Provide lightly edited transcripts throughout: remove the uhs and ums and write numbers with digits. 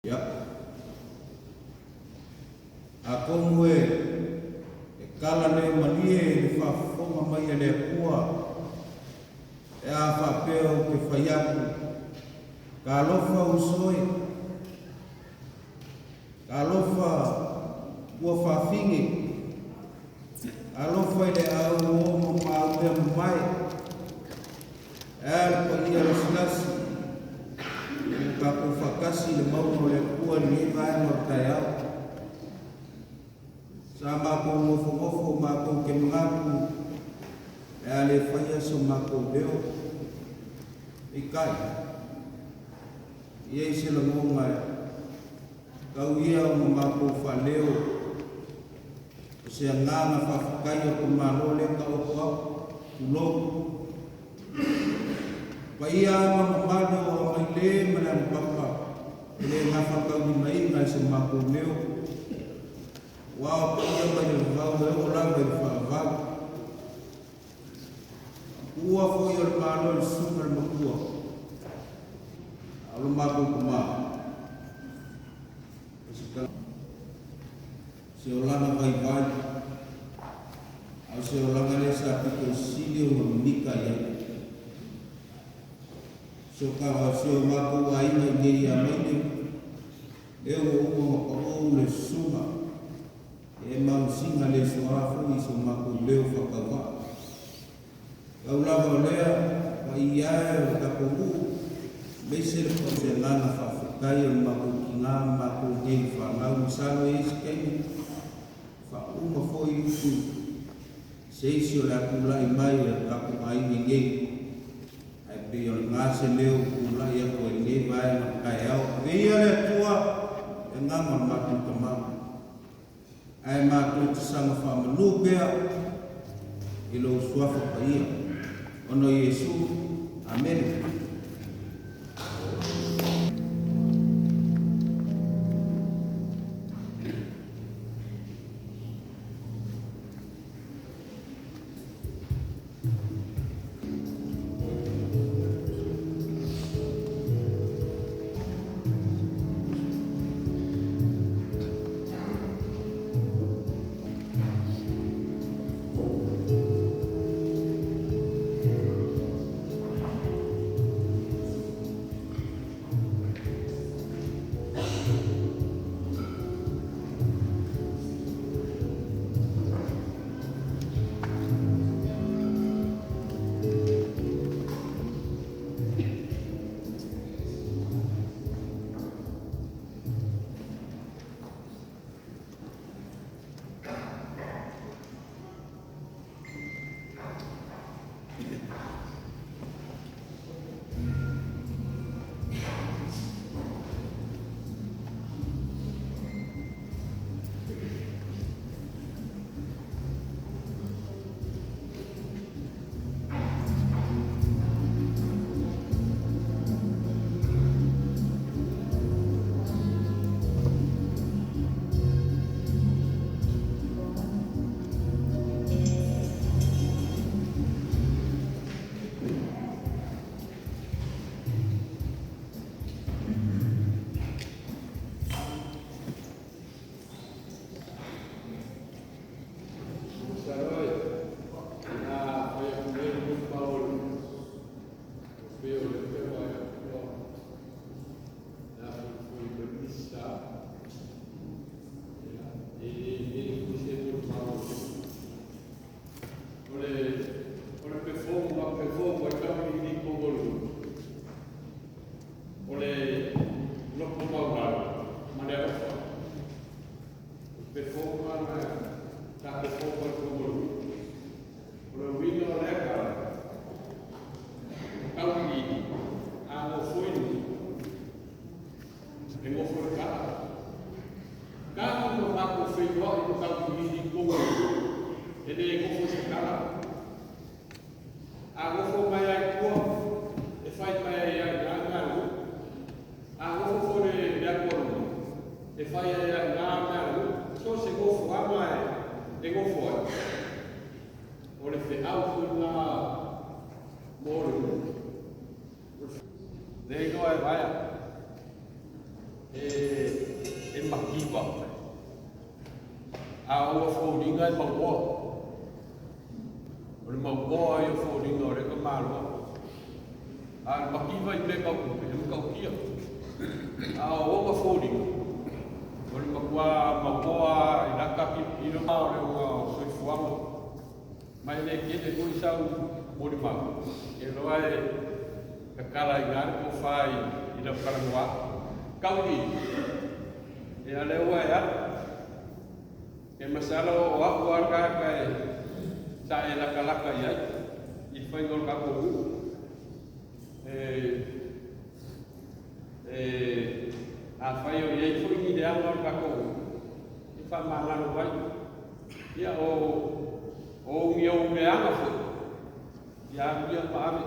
Ia. Atonu e e tala leo malie i le faafofoga mai a le Atua pe a faapea ou te fai atu, Talofa uso e, talofa ua faafine, talofa i le aau o ma maumea mamae, Ae a le paia lasilasi ua tatou faatasi i le mauga o le Atua i lenei vaega o le taeao. Sa matou nofonofo matou te manatu pe a le faia so matou leo. Peitai, e i ai se lagona e tau ia ona matou faaleo o se agaga faafetai o le Malo lea taoto atu, tulou. Paia ma mamalu o Amaile ma le Anapapa e le gafataulimaina i so matou leo, aua o paia mai le vavau e oo lava i le faavavau. Tuua foi o le Malo i le susuga i le Matua, a o lo matou tama, o se Se olaga vaivai, a o se olaga lea sa pito sili ona mimita i ai. Si o ta, si o matou aiga i nei ia Maile, lea ua uma ona pa'u le susuga, e malosiga le soa foi i so matou leo faatauvaa. Tau lava o lea, paia e o le tatou nuu, aemaise le o se agaga faafetai o le matou tina ma matou nei fanau. Masalo e i ai se taimi faauma foi upu i se isi o le a tulai mai a le tatou aiga i nei. Ae pei o lena se leo ua tulai atu ai i lenei vaega o le taeao. Ave ia le Atua le agaga o le matou tama. Ae matou te saga faamanu pea i lou Suafa Paia, ona o Iesu. Amene. Masalo e, na fai atu nei le lupa o le pei o le pepa e atua na fuifui manisa e le le fui se mo o le o le pefomu a pefomu ai tau i ni kongolu o le lopo maulalo ma le alofa. O le pefoga na ta pefoga i kongolu. O le uiga o lea tala, o tauiliili, a gofo i luga, e gofo i le tala. Talu ona matou feiloai ma tauiliili i kongolu, e le gofo i se tala. A nofo mai lava i tua, e fai mai ai lava i ina le mea a le nuu. A nofo foi le le alu a luma, e fai ai lava i ina le mea a le nuu. So o se nofoaga e nofo ai, o le feau foi lena mo le nuu. Le iloa e vaea. E e mativa, a o ua foliga e mauoa. O le mauoa ai o foliga o le ka maloa. A o le mativa i mea tau tupe, e matautia. A o ona foliga, o le matua mauoa i lata tilotilo o le ona soifuaga. Ma e le tele foi sau molimau, e iloa e tatala i ina le tofa i lau talanoa atu. Tau i i, ia lea ua e alu. E masalo o au lava le tagata e sa e latalata i ai i le faiga o le tatou nuu. E, afai o i ai foi ni leaga o le tatou nuu, ia faamagalo mai. Ia o o ni ou leaga foi, ia alu ia ma ave,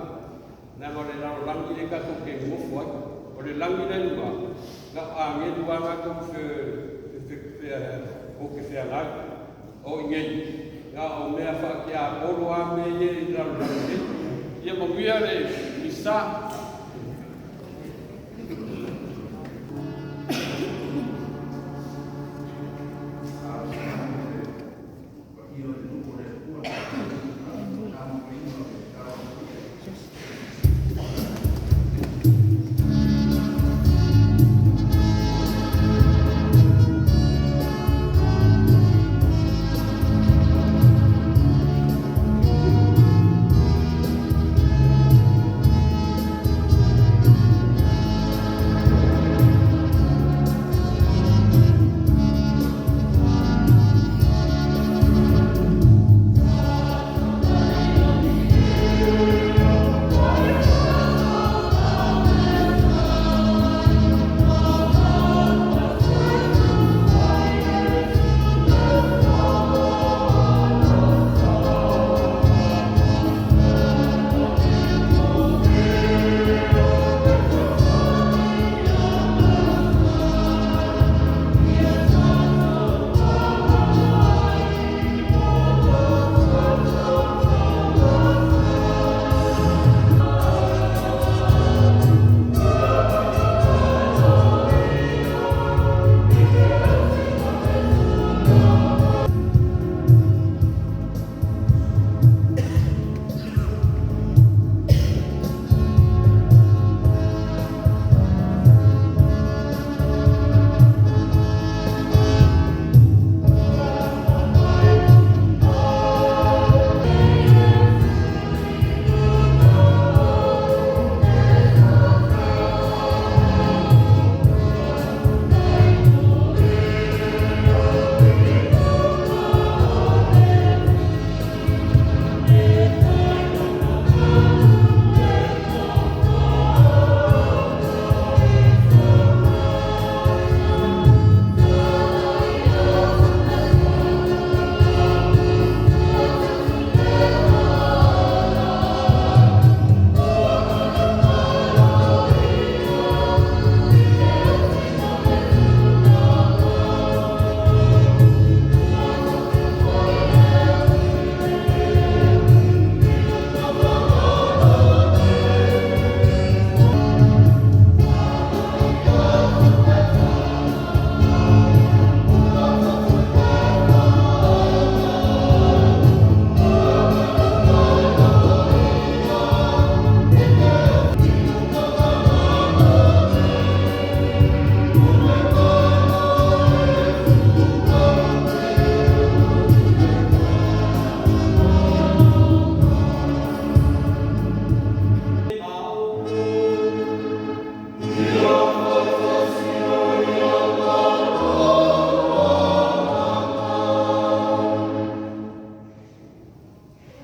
leaga o le lalolagi lea tatou te nonofo ai. O le lagi la i luga, na o agelu lava latou tou te feagai. O i inei, na o mea faatiapolo lava mea ia i le lalolagi nei. Ia manuia le Misa.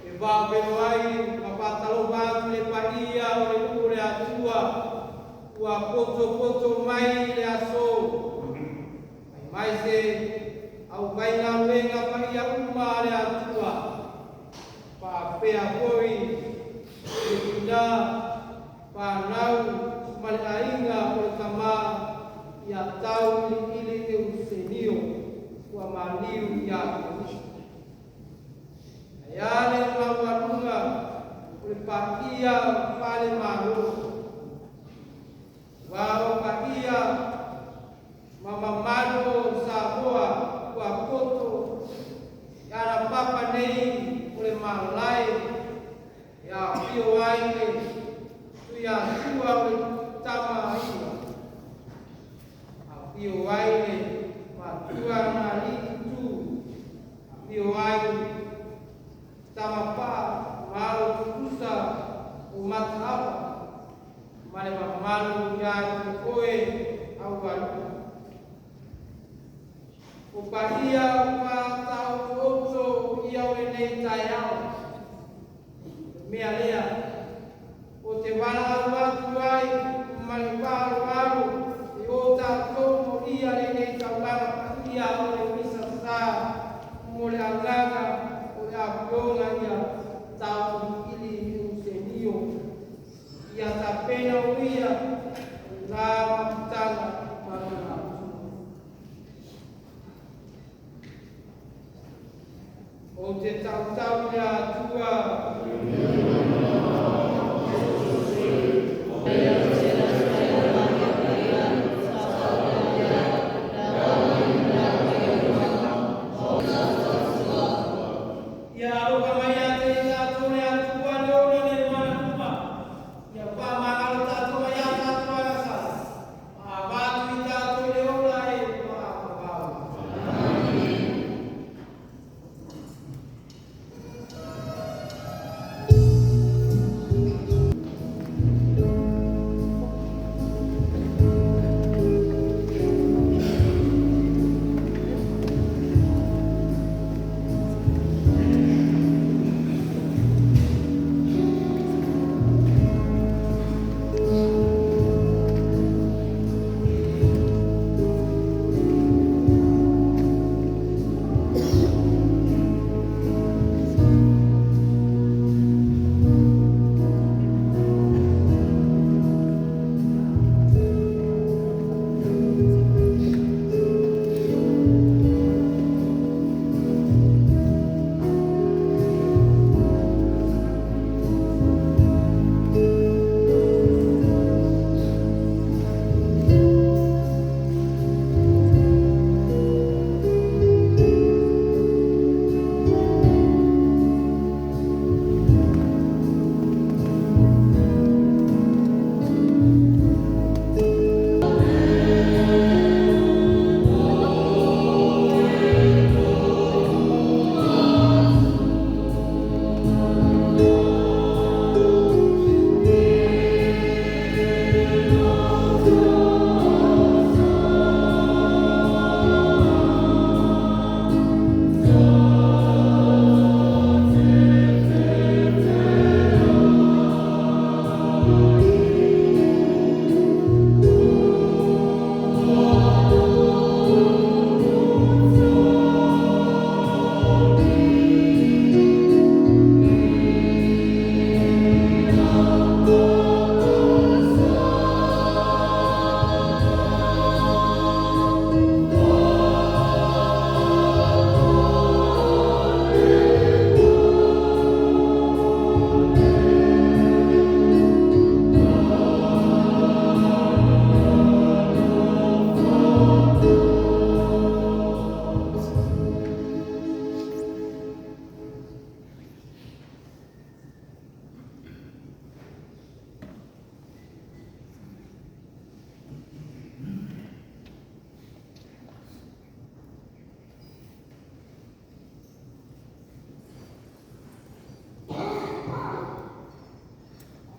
E vaovelo ai ma faatalofa atu le paia o le nuu o le Atua ua potopoto mai i le aso, aemaise aufaigaluega paia uma a le Atua, faapea foi le tina, fanau ma le aiga o le tama ia Tauiliili Eusenio ua maliu ia Keriso. Ae a le maualuga o le paia faale-Malo, aua o paia ma mamalu Afio ai le matua na alii tu, afio ai Tamapaa ma alo tutusa o Mataava ma le mamalu ia te oe Aualuga. O paia ua taotooto ia o lenei taeao, o le mea lea ou te valaau atu ai ma le faaaloalo e o tatou molia lenei taulaga paia o le Misa Sa mo le agaga o le Afioga ia Taofilili Eusenio ia tapena o ia o le la mafutaga ma lona Atua. Ou te tautau i le Atua. Ia alofa mai ia te i tatou le Atua le ona le mana uma, ia faamagalo tatou mai a tatou agasala, ma avatu i tatou i le ola e faavavau.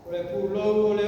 O le pulou o le